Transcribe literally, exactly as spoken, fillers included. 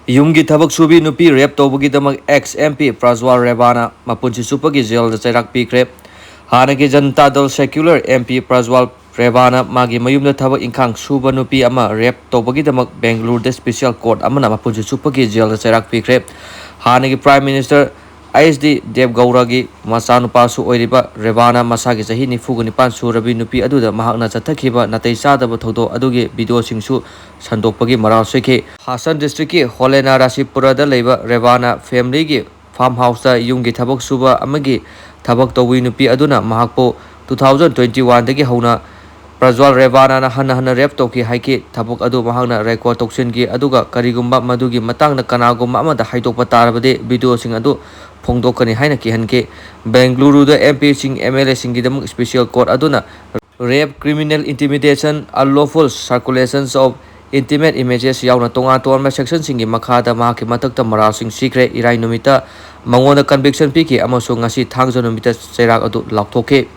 ꯌꯨꯝꯒꯤ ꯊꯕꯛ ꯁꯨꯕꯤ ꯅꯨꯄꯤ ꯔꯦꯞ ꯇꯧꯕꯒꯤꯗꯃꯛ ꯑꯦꯛꯁ ꯑꯦꯝ ꯄꯤ ꯄ꯭ꯔꯖ꯭ꯋꯥꯜ ꯔꯦꯕꯥꯅ ꯃꯄꯨꯟꯁꯤ ꯆꯨꯞꯄꯒꯤ ꯖꯦꯜꯗ ꯆꯩꯔꯥꯛ ꯄꯤꯈ꯭ꯔꯦ꯫ ꯍꯥꯟꯅꯒꯤ ꯖꯅꯇꯥ ꯗꯜ ꯁꯦꯀ꯭ꯌꯨꯂꯔ ꯑꯦꯝ ꯄꯤ ꯄ꯭ꯔꯖ꯭ꯋꯥꯜ ꯔꯦꯕꯥꯅ ꯃꯥꯒꯤ ꯃꯌꯨꯝꯗ ꯊꯕꯛ ꯏꯪꯈꯥꯡ ꯁꯨꯕ ꯅꯨꯄꯤ ꯑꯃ ꯔꯦꯞ ꯇꯧꯕꯒꯤꯗꯃꯛ ꯕꯦꯡꯒꯂꯨꯔꯨꯗ ꯁ꯭ꯄꯦꯁꯤꯌꯦꯜ ꯀꯣꯔꯠ ꯑꯃꯅ ꯃꯄꯨꯟꯁꯤ ꯆꯨꯞꯄꯒꯤ ꯖꯦꯜꯗ ꯆꯩꯔꯥꯛ ꯄꯤꯈ꯭ꯔꯦ꯫ ꯍꯥꯟꯅꯒꯤ ꯄ꯭ꯔꯥꯏꯝ ꯃꯤꯅꯤꯁꯇꯔ ꯑꯩꯆ ꯗꯤ ꯗꯦꯕꯒꯧꯔꯒꯤ ꯃꯆꯥꯅꯨꯄꯥꯁꯨ ꯑꯣꯏꯔꯤꯕ ꯔꯦꯕꯥꯅ ꯃꯁꯥꯒꯤ ꯆꯍꯤ ꯅꯤꯐꯨꯒ ꯅꯤꯄꯥꯟ ꯁꯨꯔꯕꯤ ꯅꯨꯄꯤ ꯑꯗꯨꯗ ꯃꯍꯥꯛꯅ ꯆꯠꯊꯈꯤꯕ ꯅꯥꯇꯩ ꯆꯥꯗꯕ ꯊꯧꯗꯣꯛ ꯑꯗꯨꯒꯤ ꯚꯤꯗꯤꯑꯣꯁꯤꯡꯁꯨ ꯁꯟꯗꯣꯛꯄꯒꯤ ꯃꯔꯥꯜ ꯁꯣꯏꯈꯤ꯫ ꯍꯥꯁꯟ ꯗꯤꯁꯇ꯭ꯔꯤꯛꯀꯤ ꯍꯣꯂꯦꯅꯥ ꯔꯥꯁꯤꯄꯨꯔꯥꯗ ꯂꯩꯕ ꯔꯦꯕꯥꯅ ꯐꯦꯃꯤꯂꯤꯒꯤ ꯐꯥꯔꯝ ꯍꯥꯎꯁꯇ ꯌꯨꯝꯒꯤ ꯊꯕꯛ ꯁꯨꯕ ꯑꯃꯒꯤ ꯊꯕꯛ ꯇꯧꯕꯤ ꯅꯨꯄꯤ ꯑꯗꯨꯅ ꯃꯍꯥꯛꯄꯨ ꯇꯨ ꯊꯥꯎꯖꯟ ꯇ꯭ꯋꯦꯟꯇꯤ ꯋꯥꯟꯗꯒꯤ ꯍꯧꯅ ꯄ꯭ꯔꯖ꯭ꯋꯥꯜ ꯔꯦꯕꯥꯅꯥꯅ ꯍꯟꯅ ꯍꯟꯅ ꯔꯦꯞ ꯇꯧꯈꯤ ꯍꯥꯏꯈꯤ꯫ ꯊꯕꯛ ꯑꯗꯨ ꯃꯍꯥꯛꯅ ꯔꯦꯀꯣꯔꯗ ꯇꯧꯁꯤꯟꯈꯤ, ꯑꯗꯨꯒ ꯀꯔꯤꯒꯨꯝꯕ ꯃꯗꯨꯒꯤ ꯃꯇꯥꯡꯗ ꯀꯅꯥꯒꯨꯝꯕ ꯑꯃꯗ ꯍꯥꯏꯗꯣꯛꯄ ꯇꯥꯔꯕꯗꯤ ꯚꯤꯗꯤꯑꯣꯁꯤꯡ ꯑꯗꯨ ꯐꯣꯡꯗꯣꯛꯀꯅꯤ ꯍꯥꯏꯅ ꯀꯤꯍꯟꯈꯤ꯫ ꯕꯦꯡꯒꯂꯨꯔꯨꯗ ꯑꯦꯝ ꯄꯤꯁꯤꯡ, ꯑꯦꯝ ꯑꯦꯜ ꯑꯦꯁꯤꯡꯒꯤꯗꯃꯛ ꯁ꯭ꯄꯦꯁꯤꯌꯦꯜ ꯀꯣꯔꯠ ꯑꯗꯨꯅ rape, criminal intimidation, unlawful circulations of intimate images ꯌꯥꯎꯅ ꯇꯣꯉꯥꯟ ꯇꯣꯉꯥꯟꯕ ꯁꯦꯛꯁꯟꯁꯤꯡꯒꯤ ꯃꯈꯥꯗ ꯃꯍꯥꯛꯀꯤ ꯃꯊꯛꯇ ꯃꯔꯥꯜꯁꯤꯡ ꯁꯤꯈ꯭ꯔꯦ꯫ ꯏꯔꯥꯏ ꯅꯨꯃꯤꯠꯇ ꯃꯉꯣꯟꯗ ꯀꯟꯚꯤꯛꯁꯟ ꯄꯤꯈꯤ ꯑꯃꯁꯨꯡ ꯉꯁꯤ ꯊꯥꯡꯖ ꯅꯨꯃꯤꯠꯇ ꯆꯩꯔꯥꯛ ꯑꯗꯨ ꯂꯥꯎꯊꯣꯛꯈꯤ꯫